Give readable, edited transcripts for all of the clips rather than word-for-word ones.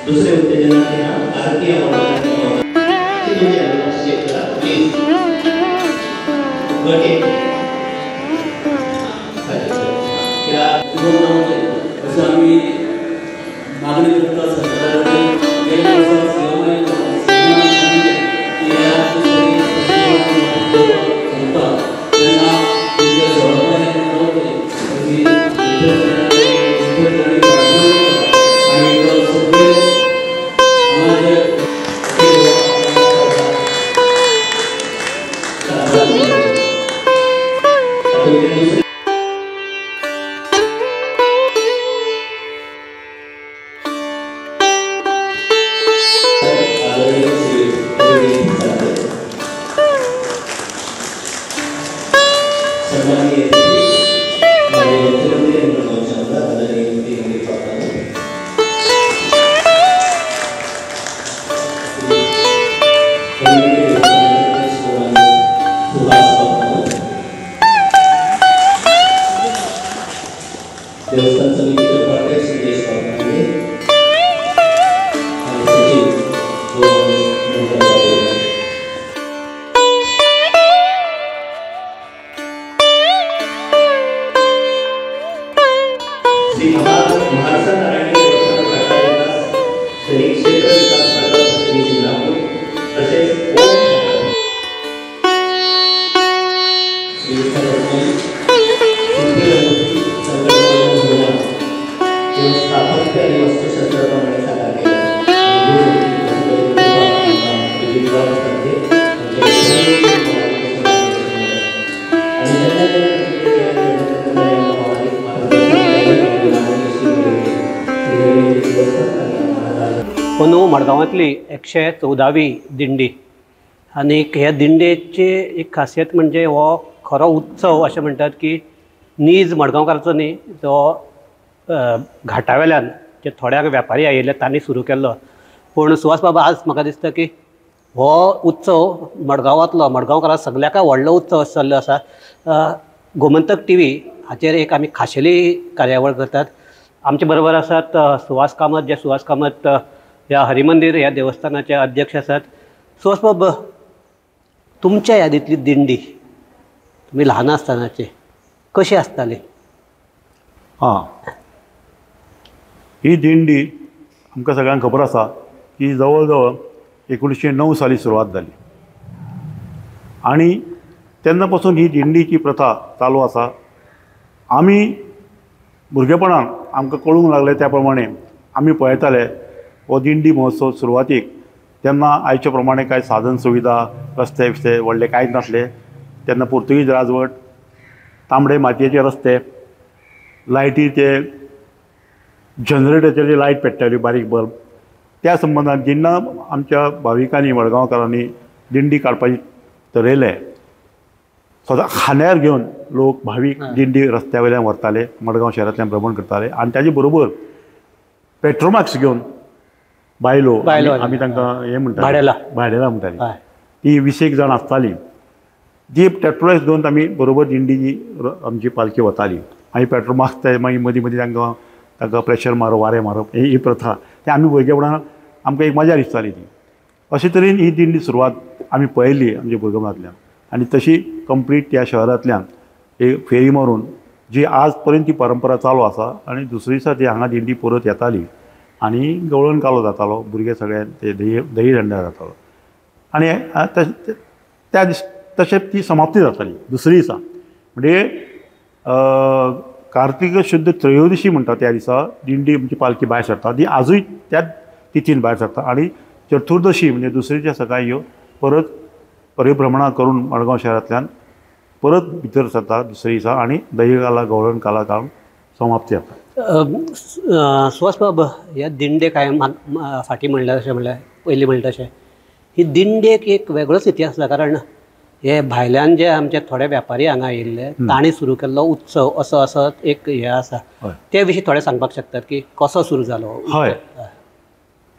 दुसरे उत्तेजनाचे नाव आरती प्लीज गट अशें आमी मागणी करता सरकारा कडेन. देवस्थान समितीचे उपाध्यक्ष सुरेश बाबू आणि सचिव श्री म्हाळसा नारायण देवस्थान विकास श्री क्षेत्र विकास प्रकल्प श्री सिंगापूर तसेच श्री स्थापत्य आणि वास्तुशास्त्राप्रमाणे साकार केलं. अंदू मडगांवांतली 114वी दिंडी आनी ह्या दिंडेची एक खासियत म्हणजे हो खरो उत्सव अशें म्हणटात की नीज मडगांवकाराचो न्ही, जो घाटावेल्यान जे थोड्या व्यापारी आयिल्ले तांणी सुरू केल्लो. पूण सुहास बाबा, आज म्हाका दिसता की हो उत्सव मडगांवांतलो मडगांवकारां सगळ्याक व्हडलो उत्सव असो जाल्लो आसा. गोमंतक टी व्ही हाचेर एक आमी खाशेली कार्यावळ करतात. आमचे बरोबर आसात सुहास कामत, जे सुहास कामत ह्या हरिमंदीर ह्या देवस्थानाचे अध्यक्ष आसात. सुहास बाब, तुमच्या यादींतली दिंडी तुमी ल्हान आसतनाची कशी आसताली? हां, ही दिंडी आमकां सगळ्यांक खबर आसा की जवळ जवळ 1909 साली सुरवात जाली आनी तेन्ना पासून ही दिंडीची प्रथा चालू आसा. आमी भुरगेपणान आमकां कळूंक लागलें त्या प्रमाणे आमी पळयताले हो दिंडी महोत्सव सुरवातीक. तेन्ना आयचे प्रमाणे कांय साधन सुविधा रस्ते बिस्ते व्हडले कांयच नासले. तेन्ना पुर्तुगीज राजवट, तांबडे मातयेचे रस्ते, लायटीचे जनरेटराचेर लायट पेट्टाली बारीक बल्ब. त्या संबंदान जेन्ना आमच्या भाविकांनी मडगांवकारांनी दिंडी काडपाची थरयलें, सदां खांद्यार घेवन लोक भावीक दिंडी रस्त्या वयल्यान व्हरताले, मडगांव शहरांतल्यान भ्रमण करताले. आनी ताजे बरोबर पेट्रोमाक्स घेवन बायलो, आमी तांकां हें म्हणटाले, भाडेला म्हणटाली, ती 20 जाण आसताली. ती पेट्रोमाक्स घेवन आमी बरोबर दिंडी आमची पालखी वताली. आनी पेट्रोमाक्स ते मागीर मदीं मदीं तांकां ताका प्रेशर मारप, वारें मारप, ही प्रथा ते आमी भुरगेपणान आमकां एक मजा दिसताली ती. अशे तरेन ही दिंडी सुरवात आमी पळयली आमच्या भुरगेपणांतल्यान आनी तशी कंप्लीट त्या शहरांतल्यान एक फेरी मारून जी आज पर्यंत ती परंपरा चालू आसा. आनी दुसरे दिसा ती हांगा दिंडी परत येताली आनी गवळण कालो जातालो, भुरगे सगळे ते दही दंडार जातालो आनी त्या दीस तशें ती समाप्ती जाताली दुसरे दिसा. म्हणजे कार्तिक शुद्ध त्रयोदशी म्हणटा त्या दिसा दिंडी आमची पालखी भायर सरता, ती आजूय त्या तिथीन भायर सरता. आनी चतुर्दशी म्हणजे दुसऱ्या सकाळी ह्यो परत परिभ्रमणा करून मडगांव शहरांतल्यान परत भितर सरता दुसरे दिसा आनी दही काला गवळण काला काडून समाप्ती जाता. सुहास बाब, ह्या दिंडेक हांवें फाटीं म्हणलें अशें म्हणल्यार पयलीं म्हणटा तशें ही दिंडेक एक वेगळोच इतिहास आसा, कारण हे भायल्यान जे आमचे थोडे व्यापारी हांगा आयिल्ले तांणी सुरू केल्लो उत्सव असो असो एक हे आसा, ते विशीं थोडे सांगपाक शकतात की कसो सुरू जालो? हय,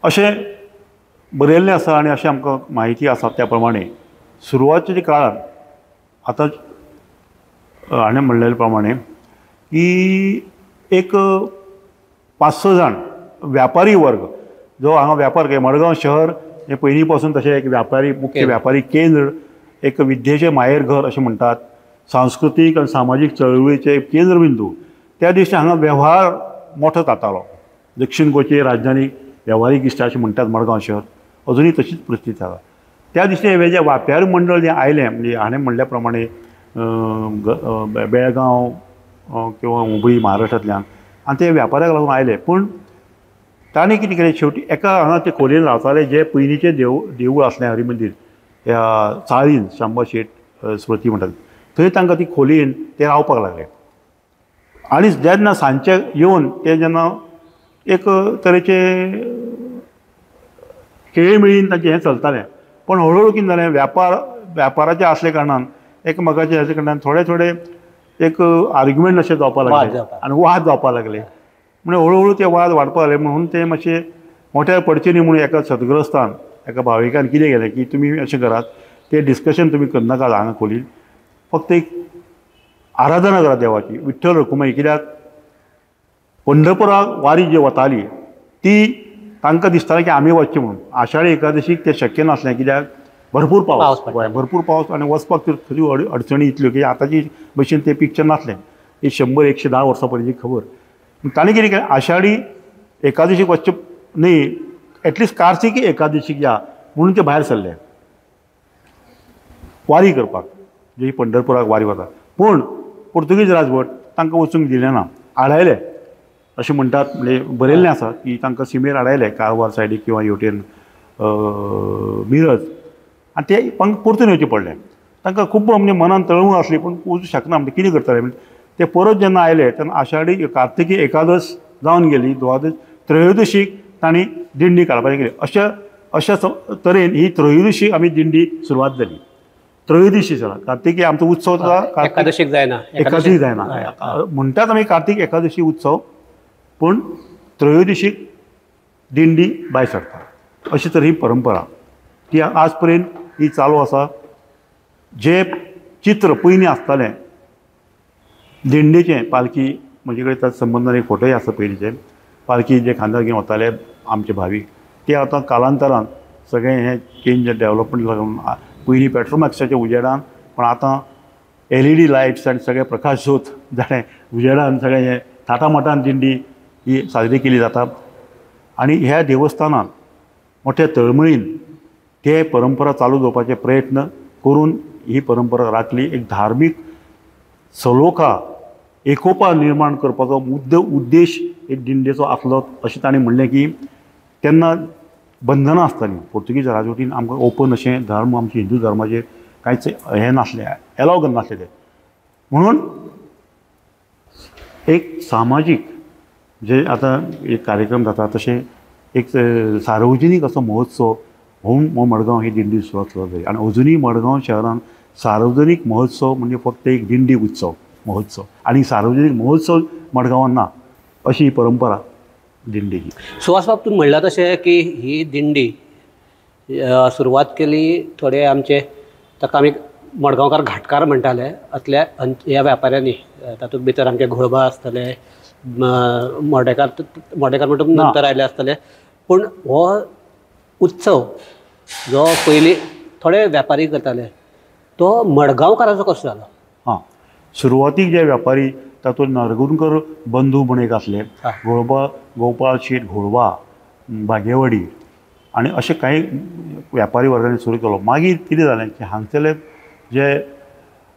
अशें बरयल्लें आसा आनी अशें आमकां म्हायती आसा त्या प्रमाणे सुरवातेच्या काळार आतां हाणें म्हणलेले प्रमाणे की एक 5-6 जाण व्यापारी वर्ग जो हांगा व्यापार केलो. मडगांव शहर हें पयलीं पासून तशें एक व्यापारी मुख्य व्यापारी केंद्र, एक विद्येचें माहेर घर अशें म्हणटात, सांस्कृतीक आनी सामाजीक चळवळीचें एक केंद्रबिंदू. त्या दिसा हांगा वेव्हार मोठो जातालो. दक्षिण गोंयची राजधानी वेव्हारीक दिश्टा अशें म्हणटात मडगांव शहर, अजुनूय तशीच परिस्थिती आसा. त्या दिशेन हें जें व्यापारी मंडळ जें आयलें म्हणजे हाणें म्हणल्या प्रमाणे बेळगांव किंवा हुबळी महाराष्ट्रांतल्यान आनी ते व्यापाऱ्याक लागून आयले. पूण तांणी कितें केलें शेवटी एका हांगा ते खोलयेन रावताले जे पयलींचें देवूळ आसलें हरिमंदीर ह्या चाळीन शांबा शेट स्मृती म्हणटात थंय तांकां ती खोलयेन ते रावपाक लागले. आनी जेन्ना सांजचे येवन ते जेन्ना एक तरेचे खेळमेळीन तांचें हें चलतालें. पण हळूहळू कितें जालें व्यापाराचें आसले कारणान एकमेकाचे हेचे कारणान थोडे थोडे एक आर्ग्युमेंट अशें जावपाक लागले आनी वाद जावपाक लागले. म्हणजे हळूहळू ते वाद वाडपाक लागले म्हणून ते मातशे मोठ्यार पडचे न्ही म्हणून एका सदग्रस्तान एका भाविकान कितें केलें की तुमी अशें करात, ते डिस्कशन तुमी करनाकात हांगा खोलीन, फक्त एक आराधना करात देवाची विठ्ठल रखुमाई. कित्याक पंढरपुराक वारी जी वताली ती तांकां दिसतालें की आमी वचचें म्हणून. आषाढी एकादशीक तें शक्य नासलें कित्याक भरपूर पावस, भरपूर पावस आनी वचपाक थंय अडचणी इतल्यो की आतांची भशेन तें पिक्चर नासलें. ही 100-110 वर्सां पयलींची खबर. ताणें कितें केलें आषाढी एकादशीक वचचें न्ही, एटलिस्ट कार्तिकी एकादशीक या म्हणून ते भायर सरले वारी करपाक, जी पंढरपुराक वारी वता. पूण पुर्तुगीज राजवट तांकां वचूंक दिलें ना, आडायले अशें म्हणटात. म्हणजे बरयल्लें आसा की तांकां सिमेर आडायले कारवार सायडीक किंवा हेवटेन मिरज, आनी ते परतून येवचें पडलें. तांकां खूब म्हणजे मनान तळमळ आसली पूण वचूंक शकना म्हणजे कितें करताले. ते परत जेन्ना आयले तेन्ना आषाढी कार्तिकी एकादश जावन गेली, द्वादश त्रयोदशीक तांणी दिंडी काडपाची केली. अशा अशा तरेन ही त्रयोदशी आमी दिंडी सुरवात जाली. त्रयोदशी जाला कार्तिकी आमचो उत्सव जाता, एकादशीक जायना, एकादशीक जायना म्हणटात आमी कार्तिक एकादशी उत्सव, पूण त्रयोदशीक दिंडी भायर सरता. अशी तर ही परंपरा ती आज पर्यंत ही चालू आसा. जे चित्र पयलीं आसतालें दिंडेचें पालखी, म्हजे कडेन त्या संबंदान एक फोटोय आसा पयलींचे पालखी जे खांद्यार घेवन वताले आमचे भावीक, ते आतां कालांतरान सगळें हें चेंज डेवलपमेंट लागून पयलीं पेट्रोमॅक्साच्या उजेडान, पण आतां LED lights आनी सगळे प्रकाश ज्योत जाणें उजेडान सगळें हें थाटामाटान दिंडी ही साजरी केली जाता. आनी ह्या देवस्थानान मोठ्या तळमळीन ते परंपरा चालू दवरपाचे प्रयत्न करून ही परंपरा राखली. एक धार्मीक सलोखा एकोपा निर्माण करपाचो उद्देश एक दिंडेचो आसलो अशें ताणें म्हणलें. की तेन्ना बंधनां आसतालीं पुर्तुगीज राजवटीन, आमकां ओपन अशें धर्म आमचे हिंदू धर्माचेर कांयच हें नासलें, एलाव करनासलें ते. म्हणून एक सामाजीक जे आतां एक कार्यक्रम जाता तशें एक सार्वजनीक असो महोत्सव म्हणून मडगांव ही दिंडी सुरवात जाली. आनी अजुनूय मडगांव शहरान सार्वजनीक महोत्सव म्हणजे फक्त एक दिंडी उत्सव महोत्सव आनी सार्वजनीक महोत्सव मडगांवान ना, अशी ही परंपरा दिंडीची. सुहास बाब, तूं म्हणलां तशें की ही दिंडी सुरवात केली थोडे आमचे ताका आमी मडगांवकार घाटकार म्हणटाले असल्या ह्या व्यापाऱ्यांनी, तातूंत भितर आमचे घोळबा आसतले, मोडेकार, मोडेकार म्हणटकूच नंतर आयले आसतले. पूण हो उत्सव जो पयलीं थोडे व्यापारी करताले तो मडगांवकाराचो कसो जालो? हां, सुरवातीक जे व्यापारी तातूंत नारगुनकर बंधू म्हण एक आसले, घोळबा गोपाळ शेट घोळबा, बागेवाडी आनी अशे कांय व्यापारी वर्गांनी सुरू केलो. मागीर कितें जालें की हांगसरले जे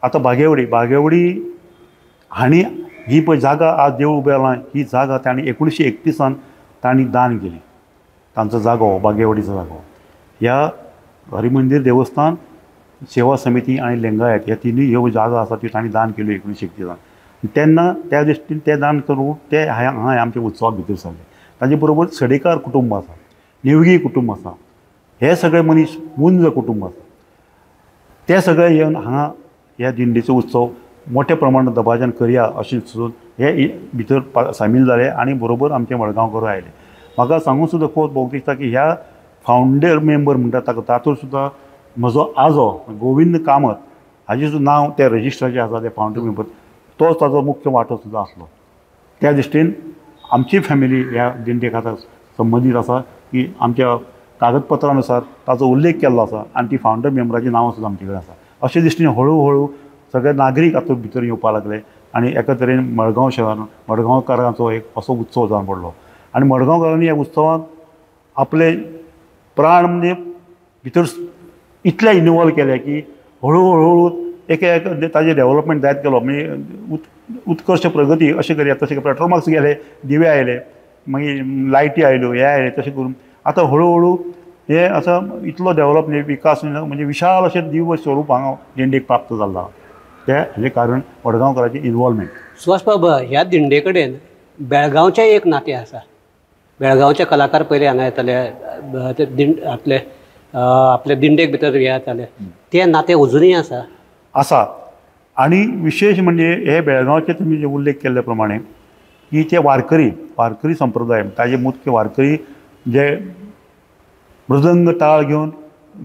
आतां बागेवाडी, बागेवाडी हांणी ही पळय जागा आज देवूळ उबें आसा ही जागा तांणी 1931 तांणी दान केली. तांचो जागो बागेवाडीचो जागो ह्या हरिमंदीर देवस्थान सेवा समिती आनी लिंगायत ह्या तिनूय ह्यो जागा आसा त्यो तांणी दान केल्यो 1931. तेन्ना त्या दृश्टीन ते दान करून ते हांगा आमच्या उत्सवाक भितर सरले. ताजे बरोबर सडेकार कुटुंब आसा, नेवगी कुटुंब आसा, हे सगळे मनीस मुंज कुटुंब आसा, ते सगळे येवन हांगा ह्या दिंडीचो उत्सव मोठ्या प्रमाणात दबाज्यान करया अशें सुचून हे भितर सामील जाले आनी बरोबर आमचे मडगांवकर आयले. म्हाका सांगून सुद्दां खूब भोव दिसता की ह्या फावंडर मेंबर म्हणटा ताका तातूंत सुद्दां म्हजो आजो गोविंद कामत हाजें सुद्दां नांव त्या रजिस्टराचेर आसा, ते फावंडर मेंबर. तोच ताजो मुख्य वांटो सुद्दां आसलो. त्या दृश्टीन आमची फॅमिली ह्या दिंडेक आतां संबंदीत आसा की आमच्या कागदपत्रानुसार ताजो उल्लेख केल्लो आसा आनी ती फावंडर मेंबराची नांवां सुद्दां आमचे कडेन आसा. अशे दृश्टीन हळू हळू सगळे नागरीक हातूंत भितर येवपाक लागले आनी एका तरेन मडगांव शहरान मडगांवकारांचो एक असो उत्सव जावन पडलो आनी मडगांवकारांनी ह्या उत्सवांत आपले प्राण म्हणजे भितर इतले इनवॉल्व केले की हळू हळू एक एक ताजें डेवलपमेंट जायत गेलो. म्हणजे उत्कर्श प्रगती अशें करूया तशें पेट्रोमाक्स गेले, दिवे आयले, मागीर लायटी आयल्यो, हे आयले, तशें करून आतां हळू हळू हे असो इतलो डेवलप म्हणजे विकास म्हणजे विशाल अशें दिव्य स्वरूप हांगा दिंडेक प्राप्त जाल्लां. तें हाजें कारण मडगांवकाराचें इनवॉल्वमेंट. सुभाष बाब, ह्या दिंडे कडेन बेळगांवचें एक नातें आसा. बेळगांवचे कलाकार पयले हांगा येताले, ते दिंड आपले आपले दिंडेक भितर हे येताले, तें नातें अजुनूय आसा आसा. आनी विशेश म्हणजे हे बेळगांवचे तुमी जे उल्लेख केल्ले प्रमाणे की ते वारकरी वारकरी संप्रदाय ताजे मुख्य वारकरी जे मृदंग ताळ घेवन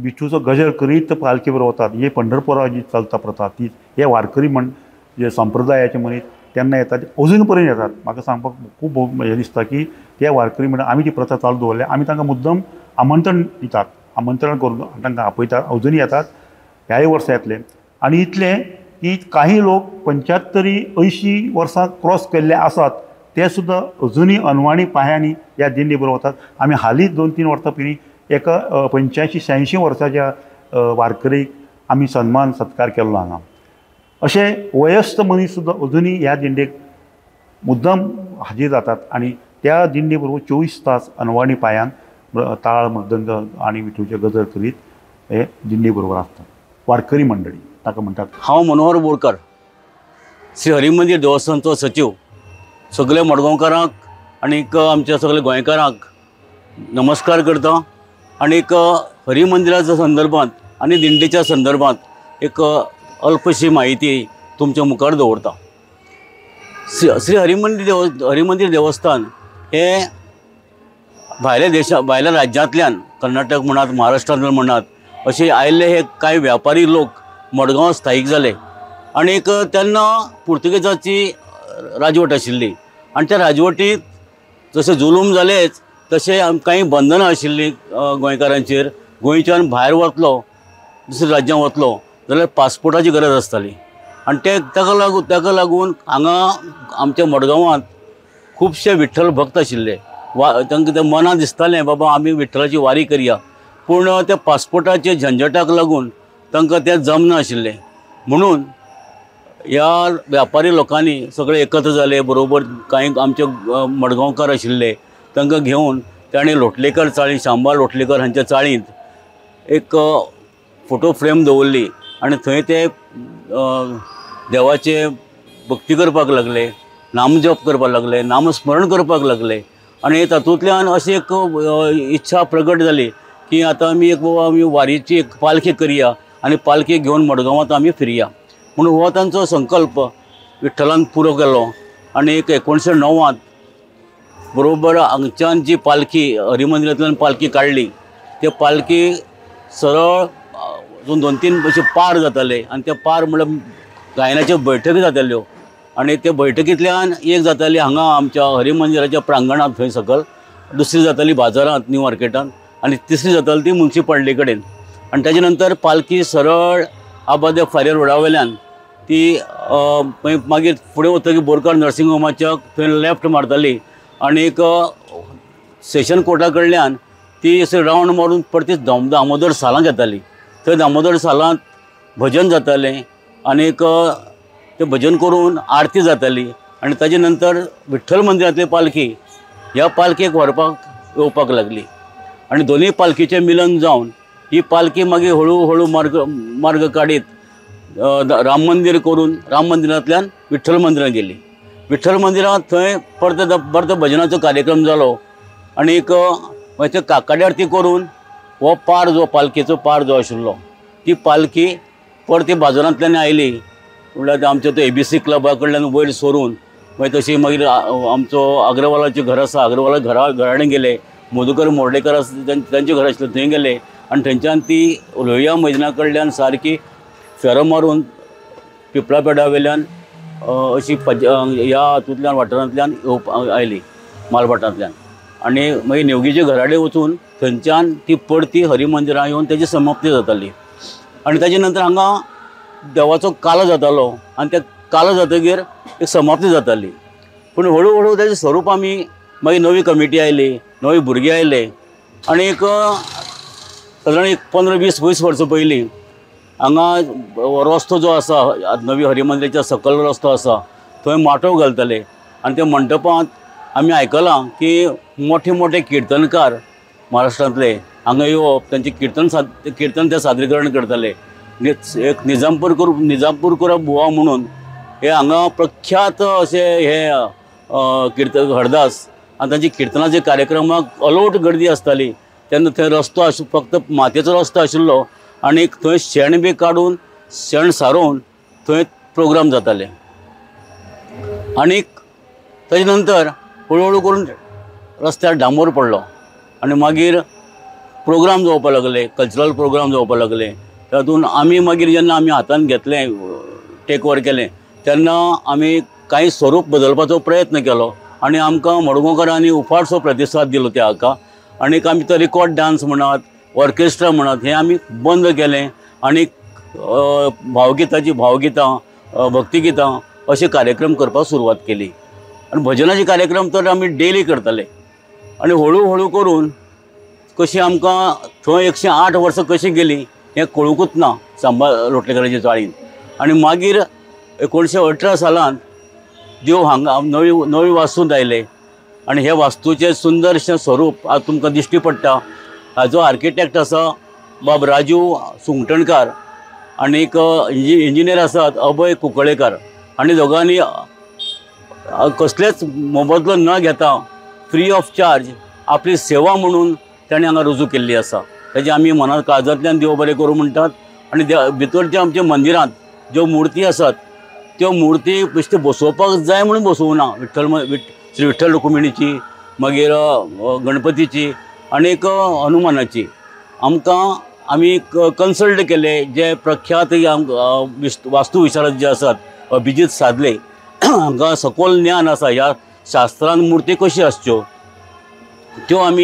विठूचो गजर करीत पालखी बरोबर वतात, हे पंढरपुरा जी चलता प्रथा ती हे वारकरी म्हण जे संप्रदायाचे मनीस तेन्ना येतात, अजून पर्यंत येतात. म्हाका सांगपाक खूब हें दिसता की ते वारकरी म्हणून आमी ती प्रथा चालू दवरल्या. आमी तांकां मुद्दम आमंत्रण दितात, आमंत्रण करून तांकां आपयतात, अजुनूय येतात, ह्याय वर्सा येतले. आनी इतलें की काही लोक 75 80 वर्सां क्रॉस केल्ले आसात ते सुद्दां अजुनूय अनवाणी पांयांनी ह्या दिंडी बरोबर वतात. आमी हालींच 2-3 वर्सां पयलीं एका 85 86 वर्साच्या वारकरीक आमी सन्मान सत्कार केल्लो हांगा. अशे वयस्थ मनीस सुद्दां अजुनूय ह्या दिंडेक मुद्दम हाजीर जातात आनी त्या दिंडी बरोबर 24 तास अनवाणी पांयान ताळ मृदंग आनी विठूचे गजर करीत हे दिंडी बरोबर आसतात. वारकरी मंडळी ताका म्हणटात. हांव मनोहर बोरकर, श्री हरिमंदीर देवस्थानचो सचीव. सगळे मडगांवकारांक आनीक आमच्या सगळे गोंयकारांक नमस्कार करता आनीक हरिमंदिराच्या संदर्भात आनी दिंडीच्या संदर्भात एक अल्पशी म्हायती तुमच्या मुखार दवरता. श्री हरिमंदीर देवस्थान हे भायल्या देशा भायल्या राज्यांतल्यान कर्नाटक म्हणात, महाराष्ट्रांतल्यान म्हणात अशे आयिल्ले हे कांय व्यापारी लोक मडगांव स्थायीक जाले आनीक तेन्ना पुर्तुगेजाची राजवट आशिल्ली आनी त्या राजवटींत जशें जुलूम जालेच तशें कांय बंधनां आशिल्लीं गोंयकारांचेर. गोंयच्यान भायर वतलो दुसऱ्या राज्यांत वतलो जाल्यार पासपोर्टाची गरज आसताली आनी ते ताका लागून हांगा आमच्या मडगांवांत खुबशे विठ्ठल भक्त आशिल्ले. वा तांकां तें मनां दिसतालें बाबा आमी विठ्ठलाची वारी करया, पूण त्या पासपोर्टाचे झंझटाक लागून तांकां तें जमनाशिल्लें. म्हणून ह्या व्यापारी लोकांनी सगळे एकत्र जाले, बरोबर कांय आमचे मडगांवकार आशिल्ले तांकां घेवन ताणें लोटलेकर चाळी, शांबा लोटलेकर हांच्या चाळींत एक फोटो फ्रेम दवरली आनी थंय ते देवाचे भक्ती करपाक लागले, नामजप करपाक लागले, नामस्मरण करपाक लागले आनी तातूंतल्यान अशी एक इच्छा प्रगट जाली की आतां आमी एक बाबा आमी वारीची एक पालखी करया आनी पालखी घेवन मडगांवांत आमी फिरया. म्हणून हो तांचो संकल्प विठ्ठलान पुरो केलो आनी एक 1909 बरोबर हांगच्यान जी पालखी हरिमंदिरांतल्यान पालखी काडली ते पालखी सरळ 2-3 अशे पार जाताले आनी ते पार म्हणल्यार गायनाच्यो बैठकी जाताल्यो आनी ते बैठकींतल्यान एक जाताली हांगा आमच्या हरिमंदिराच्या प्रांगणांत थंय सकल, दुसरी जाताली बाजारांत न्यू मार्केटांत आनी तिसरी जाताली ती मुन्सिपाल्टी कडेन. आनी ताजे नंतर पालखी सरळ आबादे फारीयर रोडा वयल्यान ती मागीर फुडें वतकीर बोरकार नर्सिंग होमाच्या थंय लेफ्ट मारताली आनी एक सेशन कोर्टा कडल्यान ती अशी रावंड मारून परती दामोदर सालांत येताली. थंय दामोदर सालांत भजन जातालें आनीक तें भजन करून आरती जाताली आनी ताजे नंतर विठ्ठल मंदिरांतली पालखी ह्या पालखेक व्हरपाक येवपाक लागली आनी दोनूय पालखीचें मिलन जावन ही पालखी मागीर हळू हळू मार्ग काडीत राम मंदीर करून राम मंदिरांतल्यान विठ्ठल मंदिरांत गेली. विठ्ठल मंदिरांत थंय परत परत भजनाचो कार्यक्रम जालो आनीक मागीर ते काकाडी आरती करून हो पार जो पालखेचो पार जो आशिल्लो ती पालखी परती बाजारांतल्यान आयली. म्हणल्यार आमच्या तो ABC क्लबा कडल्यान वयर सरून मागीर तशी मागीर आमचो अग्रवालाचें घर आसा, अग्रवाला घराणे गेले, मधुकर मोर्डेकर आसा तांचें घर आशिल्लें थंय गेले आनी थंयच्यान ती लोहिया मैदाना कडल्यान सारकी फेरो मारून पिपळा पेडा वयल्यान अशी ह्या हातूंतल्यान वाठारांतल्यान आयली मालभाटांतल्यान आनी मागीर नेवगीच्या घराडे वचून थंयच्यान ती परती हरिमंदिरां येवन तेजी समाप्ती जाताली. आनी ताजे नंतर हांगा देवाचो कालो जातालो आनी त्या कालो जातकीर एक समाप्ती जाताली. पूण हळू हळू ताजें स्वरूप आमी मागीर नवी कमिटी आयली, नवी भुरगीं आयले आनी एक सादारण एक 15-20 वर्सां पयलीं हांगा रस्तो जो आसा नवी हरिमंदिराच्या सकयल रस्तो आसा थंय माटोव घालताले आनी त्या मंडपांत आमी आयकलां की मोठे मोठे किर्तनकार महाराष्ट्रांतले हांगा येवप, तांचें किर्तन ते सादरीकरण करताले. एक निजामपूरकर बुवा म्हणून हे हांगा प्रख्यात अशे हे किर्तन हरदास आनी तांचे किर्तनाचे कार्यक्रमाक अलोट गर्दी आसताली. तेन्ना थंय रस्तो फक्त मातयेचो रस्तो आशिल्लो आनी थंय शेण बी काडून शेण सारोवन थंय प्रोग्राम जाताले. आनी ताजे नंतर हळू हळू करून रस्त्यार डांबर पडलो आनी मागीर प्रोग्राम जावपाक लागले, कल्चरल प्रोग्राम जावपाक लागले. तातूंत आमी मागीर जेन्ना आमी हातान घेतलें, टेक ओवर केलें, तेन्ना आमी कांय स्वरूप बदलपाचो प्रयत्न केलो आनी आमकां मडगांवकारांनी उफाटसो प्रतिसाद दिलो त्या हाका. आनी आमी तो रिकॉर्ड डांस म्हणात, ऑर्केस्ट्रा म्हणात, हें आमी बंद केलें आनी भावगिताची भावगितां, भक्तिगितां अशे कार्यक्रम करपाक सुरवात केली. आनी भजनाचे कार्यक्रम तर आमी डेली करताले. आनी हळू हळू करून कशी आमकां थंय 108 वर्सां कशीं गेलीं हें कळुंकूच ना सांबा लोटलेकराच्या चाळीन. आनी मागीर 1918 सालांत देव हांगा नवी नवी वास्तूंत आयले आनी हे वास्तूचें सुंदरशें स्वरूप आज तुमकां दिश्टी पडटा. हाजो आर्किटेक्ट आसा बाब राजू सुंगटणकार आनी एक इंजिनियर आसात अभय कुंकळेकार. आनी दोगांनी कसलेच मोबदलो न घेता फ्री ऑफ चार्ज आपली सेवा म्हणून ताणें हांगा रुजू केल्ली आसा. ताजें आमी मनात काळजांतल्यान देव बरें करूं म्हणटात. आनी भितर ज्या आमच्या मंदिरांत ज्यो मुर्ती आसात त्यो मुर्ती बेश्टे बसोवपाक जाय म्हणून बसोवना. श्री विठ्ठल रुक्मिणीची, मागीर गणपतीची आनी एक हनुमानाची आमकां आमी कन्सल्ट केले जे प्रख्यात वास्तुविशारद जे आसात अभिजीत सादले हांकां सखोल ज्ञान आसा ह्या शास्त्रान मुर्ती कशी आसच्यो त्यो आमी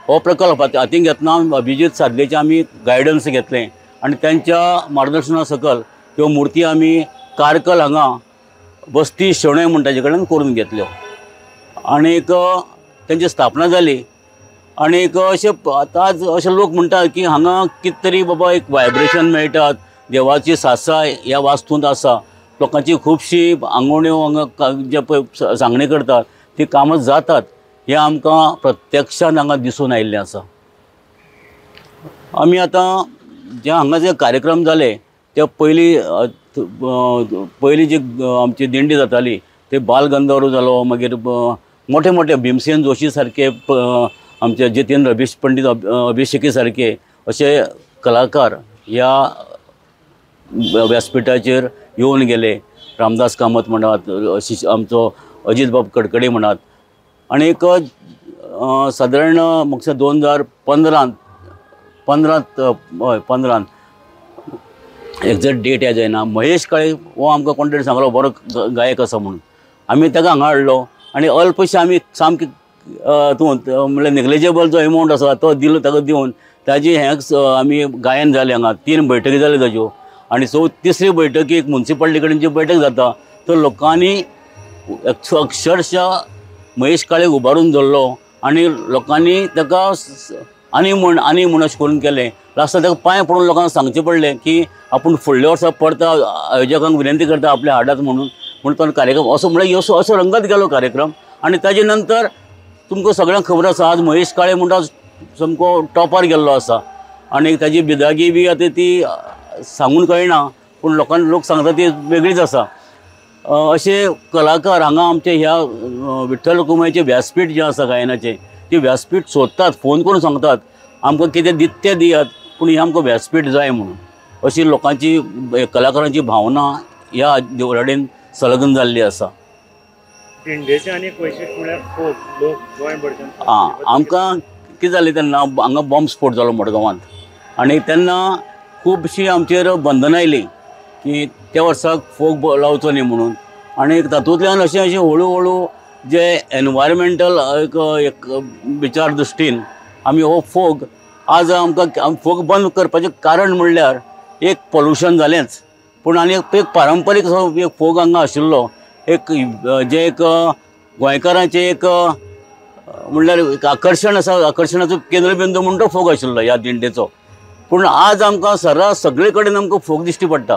हो प्रकल्प हातीन घेतना अभिजीत सादलेचें आमी गायडन्स घेतलें आनी तांच्या मार्गदर्शना सकयल त्यो मुर्ती आमी कारकल हांगा बस्ती शेणोय म्हण ताजे कडेन करून घेतल्यो आनीक तांची स्थापना जाली. आनीक अशें आतां आज अशे लोक म्हणटात की हांगा कितें तरी बाबा एक वायब्रेशन मेळटात, देवाची सासाय ह्या वास्तूंत आसा, लोकांची खुबशी आंगवण्यो हांगा जे पळय सांगणी करतात ती कामां जातात हें आमकां प्रत्यक्षान हांगा दिसून आयिल्लें आसा. आमी आतां जे हांगा जे कार्यक्रम जाले ते पयलीं पयलीं जी आमची दिंडी जाताली ते बालगंधर्व जालो, मागीर मोठे मोठे भीमसेन जोशी सारके, आमचे जितेंद्र अभिष पंडीत अभिषेकी सारके अशे कलाकार ह्या व्यासपिठाचेर येवन गेले. रामदास कामत म्हणात, आमचो अजीत बाब कडकडे म्हणात. आनी एक सादारण म्हाका 2015 हय 15 एग्जॅक्ट डेट याद जायना, महेश काळे हो आमकां कोण तरी सांगलो बरो गायक आसा म्हणून आमी ताका हांगा हाडलो आनी अल्पशे आमी सामकी म्हणल्यार नेग्लिजेबल जो एमावंट आसा तो दिलो ताका दिवन ताजी हें आमी गायन जालें हांगा. 3 बैठकी जाल्यो ताज्यो आनी सो तिसरी बैठकीक मुन्सिपालिटी कडेन जी बैठक जाता तर लोकांनी अक्षरशः महेश काळे उबारून धरलो आनी लोकांनी ताका आनी म्हण आनी म्हण अशें करून केलें. लास्टाक ताका पांय पडून लोकांक सांगचें पडलें की आपूण फुडल्या वर्सा परता आयोजकांक विनंती करता आपल्या हाडात म्हणून म्हूण तो कार्यक्रम असो म्हळ्यार असो असो रंगत गेलो कार्यक्रम. आनी ताजे नंतर तुमकां सगळ्यांक खबर आसा आज महेश काळे म्हणटा सामको टॉपार गेल्लो आसा आनी ताजी बिदागी बी आतां ती सांगून कळना पूण लोकांक लोक सांगता ती वेगळीच आसा. अशे कलाकार हांगा आमचे ह्या विठ्ठल रखुमाईचें व्यासपीठ जें आसा गायनाचें ती व्यासपीठ सोदतात, फोन करून सांगतात आमकां कितें दित तें दियात पूण हें आमकां व्यासपीठ जाय म्हणून. अशी लोकांची कलाकारांची भावना ह्या देवळा कडेन संलग्न जाल्ली आसा. दिंडेचें आनी एक वैशिश्ट म्हळ्यार फोग, लोक गोंयभरच्यान आं आमकां कितें जालें तेन्ना हांगा बॉम्ब स्फोट जालो मडगांवांत आनी तेन्ना खुबशीं आमचेर बंधनां आयलीं की त्या वर्साक फोग लावचो न्ही म्हणून. आनी तातूंतल्यान अशें अशें हळू हळू जे एनवायरमेंटल एक एक विचार दृश्टीन आमी हो फोग आज आमकां फोग बंद करपाचें कारण म्हणल्यार एक पोल्युशन जालेंच, पूण आनी एक पारंपारीक असो एक फोग हांगा आशिल्लो, एक जें एक गोंयकारांचें एक म्हणल्यार एक आकर्शण आसा, आकर्शणाचो केंद्रबिंदू म्हूण तो फोग आशिल्लो ह्या दिंडेचो. पूण आज आमकां सर्रास सगळे कडेन आमकां फोग दिश्टी पडटा.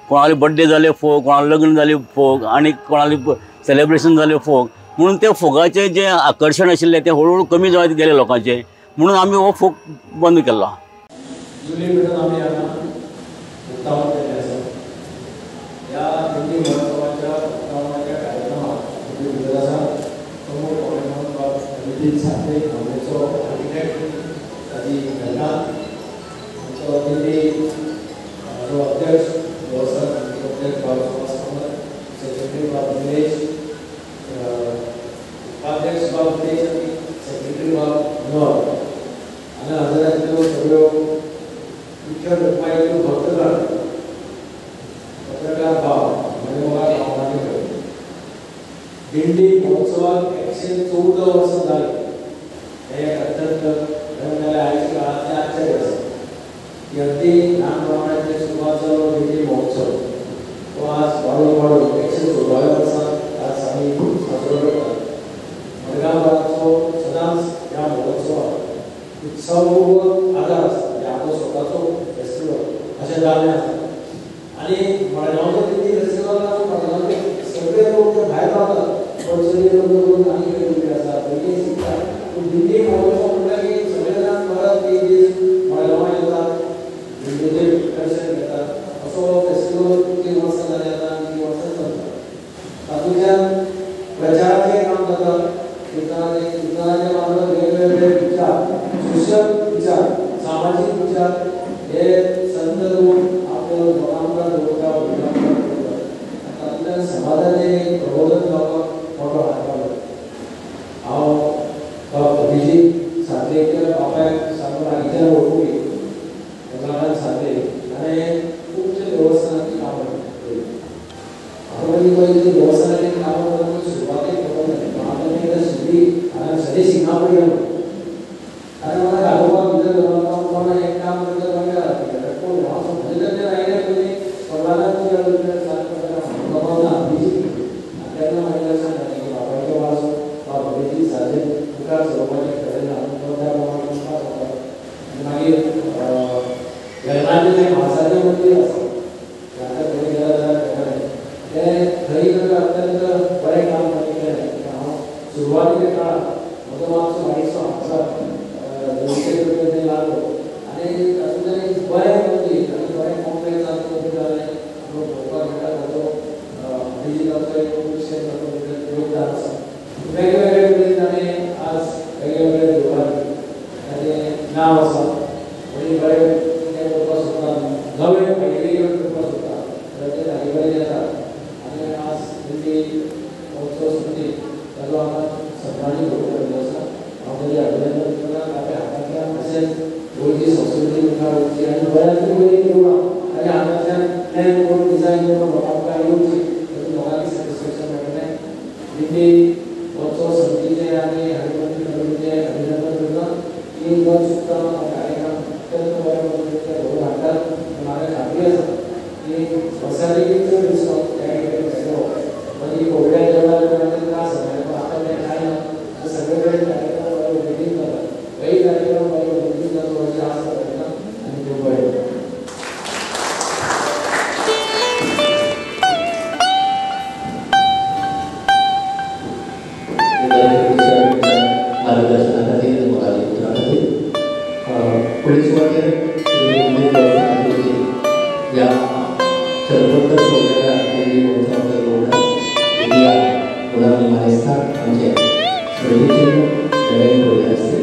कोणाले बड्डे जाले फोग, कोणाले लग्न जाले फोग, आनी कोणाले सेलेब्रेशन जाले फोग, म्हणून ते फोगाचें जें आकर्शण आशिल्लें तें हळू हळू कमी जायत गेलें लोकांचें, म्हणून आमी हो फोग बंद केला. जुलय म्हयन्यात आमी हांगा उक्तावण केल्लें आसा. ह्या दिंडी महोत्सवाच्या उक्तावणाच्या कार्यक्रमाक तुमी भितर आसा प्रमुख पावणे म्हणून बाब अभिजीत साखरे नामनेचो आर्किटेक्ट, ताजी घरकान्न, आमचो दिंडी जो अध्यक्ष देवस्थान अध्यक्ष बाब सुभाष कामत, सेक्रेटरी बाब निलेश, उपाध्यक्ष बाब निलेश आनी सेक्रेटरी बाब मनोहर हांगा हजर आशिल्ल्यो सगळ्यो मुख्य रुपांतल्यो भक्तगण, पत्रकार भाव, म्हजे भावांनी दिंडी महोत्सवाक 114 वर्सां जालीं. हें एक अत्यंत खरें आयच्या काळांतलें आश्चर्य आसा की अगदी ल्हान प्रमाणाचेर सुरवात जालो दिंडी महोत्सव तो आज वाडून वाडून 114व्या वर्सां आज आमी साजरो करतात. मडगांवकारांचो सदांच ह्या महोत्सवाक उत्सवपूर्वक आदार आसता, म्हणजे आपलो स्वताचो फेस्टिवल अशें जाल्लें आसा. आनी मडगांवच्या दिंडी फेस्टिवलाक मडगांवचे सगळे लोक ते भायर रावतात, पण चली लग्न करून आनी खंय गेल्ले आसा, भुरगीं शिकतात, पूण दिंडी महोत्सव म्हणल्यार की सगळे जाण परत एक दीस मडगांवां येतात, दिंडीचें दर्शन घेतात. असो फेस्टिवल 3 वर्सां जालीं आतां आनी 3 वर्सां चलता. तातूंतल्यान प्रचाराचें काम जाता, कीर्तनाच्या मार्फत वेगवेगळे विचार, सोशल विचार, सामाजीक विचार हे संत लोक आपल्या लोकां मुखार दवरता, भुरग्यां मुखार दवरता. तातूंतल्यान समाजाचें एक प्रबोधन जावपाक मोटो हातभार जाता. हांव बाब अभिजीत साखरेच्या बापायक सामको लागींच्यान वळखुपी, रमाकांत साखरे, ताणें खुबशे देवस्थानाचीं कामां केलीं. म्हाका पयलीं पयलीं देवस्थानाचीं कामां करपाक सुरवातेक खबर नासली. हांव तेन्ना एकदां शिरडी हांगा शनी शिंगणापूर गेलो आनी म्हाका दाखोवपाक भितर गेलो, कोण हें काम करता कोण कोण हांव म्हजे तकलेन आयलें पयलीं प्रल्हादान बाबा ना अभिजीत. तेन्ना म्हाज्या लक्षांत आयलें की बापायचो वारसो बाब अभिजीत सारके मुखार सरोवपाचें ठरयलां आनी तो त्या प्रमाणे मुखार सरता. आनी मागीर वेर्णाचें जें म्हाळसाचें मंदीर आसा, आतां खंय गेला जाल्यार खबर तें थंय ताका अत्यंत बरें काम ताणें केलें. हांव सुरवातीच्या काळांत म्हजो मातसो मातसो हांगा देवचे कडेन थंय लागलो आनी तातूंतल्यान एक बरें मंदीर आनी बरें कॉम्प्लेक्स आमकां उबें जालें, आमकां पळोवपाक मेळटा. ताचो अभिजिताचो एक खुबशें तातूंत भितर योगदान आसा. वेगवेगळे कडेन ताणें आज वेगवेगळे देवळांनी ताचें नांव आसा, कोणी बरें कितें करपाक सोदता, नवे आयडिया करपाक सोदता जाल्यार ते ताजे कडेन येतात. आनी आज दिंडी महोत्सव समिती ताचो हांगा सन्मानीत करून आसा. हांव ताजें अभिनंदन करता. आपल्या हातांतल्यान तशेंच गोंयची संस्कृती मुखार वचची आनी बऱ्यांतली बरीं देवळां ताज्या हातांतल्यान प्लॅन करून डिजायन करून लोकां मुखार येवची, तातूंत लोकांक सॅटिस्फॅक्शन मेळटलें. दिंडी महोत्सव समितीचें आनी हरिमंदिर कमिटीचें अभिनंदन करता की न चुकता कार्यक्रम अत्यंत बऱ्या पद्दतीन ते घडोवन हाडटात. म्हाका खात्री आसा की वर्सांनी चड दिसलो त्या ठिकाणी मेळटलो. मागीर कोविडाच्या वेळार त्रास जाले, पूण आतां तें कांय ना. सगळे कडेन कार्यक्रम बरे उमेदीन जाता, हेय कार्यक्रम बरे उमेदीन जातलो अशी आस्त बाळगिता आनी देव बरें करूं. मार्गदर्शना खातीर, मोलादीक उतरां खातीर फुडले सुवातेर ह्या चलबद्द सोहळ्या दिंडी महोत्सवाचो योगदान या मुलांनी मानेस्तान आमचे श्रीचंद्र नरेंद्र भोये असते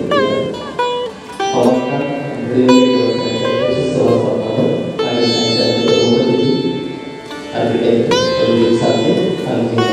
आर्किटेक्ट अभिजीत साखरे.